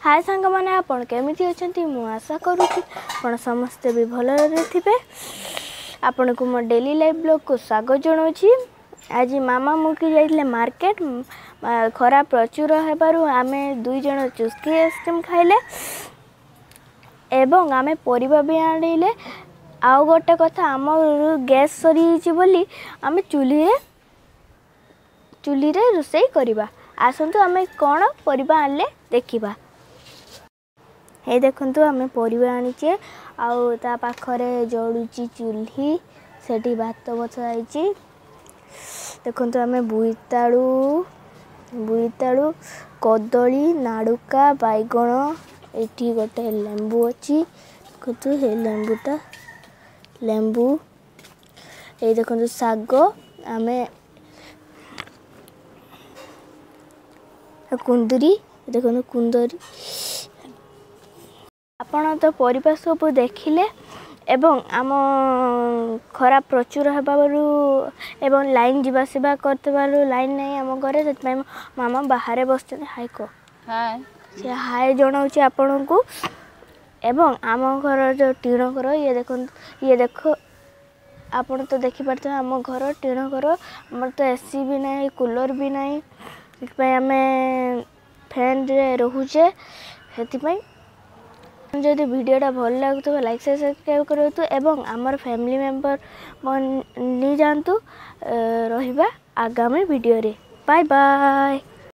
ହାଏ ସାଙ୍ଗମାନେ, ଆପଣ କେମିତି ଅଛନ୍ତି? ମୁଁ ଆଶା କରୁଛି ଆପଣ ସମସ୍ତେ ବି ଭଲରେ ଥିବେ। ଆପଣଙ୍କୁ ମୋ ଡେଲି ଲାଇଫ୍ ବ୍ଲଗ୍କୁ ସ୍ୱାଗତ ଜଣାଉଛି। ଆଜି ମାମା ମୁକି ଯାଇଥିଲେ ମାର୍କେଟ। ଖରା ପ୍ରଚୁର ହେବାରୁ ଆମେ ଦୁଇ ଜଣ ଚୁସ୍କି ଆଇସ୍କ୍ରିମ୍ ଖାଇଲେ ଏବଂ ଆମେ ପରିବା ବି ଆଣିଲେ। ଆଉ ଗୋଟେ କଥା, ଆମ ଗ୍ୟାସ୍ ସରିଯାଇଛି ବୋଲି ଆମେ ଚୁଲିରେ ରୋଷେଇ କରିବା। ଆସନ୍ତୁ ଆମେ କ'ଣ ପରିବା ଆଣିଲେ ଦେଖିବା। ଏଇ ଦେଖନ୍ତୁ, ଆମେ ପରିବା ଆଣିଛେ ଆଉ ତା ପାଖରେ ଜଳୁଛି ଚୁଲି, ସେଠି ଭାତ ବସା ହେଇଛି। ଦେଖନ୍ତୁ, ଆମେ ବୋଇତାଳୁ, କଦଳୀ, ନାଡ଼ୁକା, ବାଇଗଣ, ଏଇଠି ଗୋଟେ ଲେମ୍ବୁ ଅଛି। ଦେଖନ୍ତୁ ସେ ଲେମ୍ବୁଟା, ଲେମ୍ବୁ। ଏଇ ଦେଖନ୍ତୁ ଶାଗ, ଆମେ କୁନ୍ଦୁରି, ଦେଖନ୍ତୁ କୁନ୍ଦୁରି। ଆପଣ ତ ପରିବା ସବୁ ଦେଖିଲେ ଏବଂ ଆମ ଖରା ପ୍ରଚୁର ହେବାରୁ ଏବଂ ଲାଇନ୍ ଯିବା ଆସିବା କରୁଥିବାରୁ ଲାଇନ୍ ନାହିଁ ଆମ ଘରେ, ସେଥିପାଇଁ ମାମା ବାହାରେ ବସିଛନ୍ତି। ହାଇ କହ। ହାଏ। ସେ ହାଏ ଜଣାଉଛି ଆପଣଙ୍କୁ। ଏବଂ ଆମ ଘର ଯେଉଁ ଟିଣ ଘର, ଇଏ ଦେଖନ୍ତୁ, ଇଏ ଦେଖ, ଆପଣ ତ ଦେଖିପାରୁଥିବେ ଆମ ଘର ଟିଣ ଘର। ଆମର ତ ଏସି ବି ନାହିଁ, କୁଲର୍ ବି ନାହିଁ, ସେଥିପାଇଁ ଆମେ ଫ୍ୟାନ୍ରେ ରହୁଛେ। ସେଥିପାଇଁ ଯଦି ଭିଡ଼ିଓଟା ଭଲ ଲାଗୁଥିବ, ଲାଇକ୍, ସେୟାର, ସବସ୍କ୍ରାଇବ୍ କରନ୍ତୁ ଏବଂ ଆମର ଫ୍ୟାମିଲି ମେମ୍ବର ନେଇଯାଆନ୍ତୁ। ରହିବା ଆଗାମୀ ଭିଡ଼ିଓରେ। Bye bye.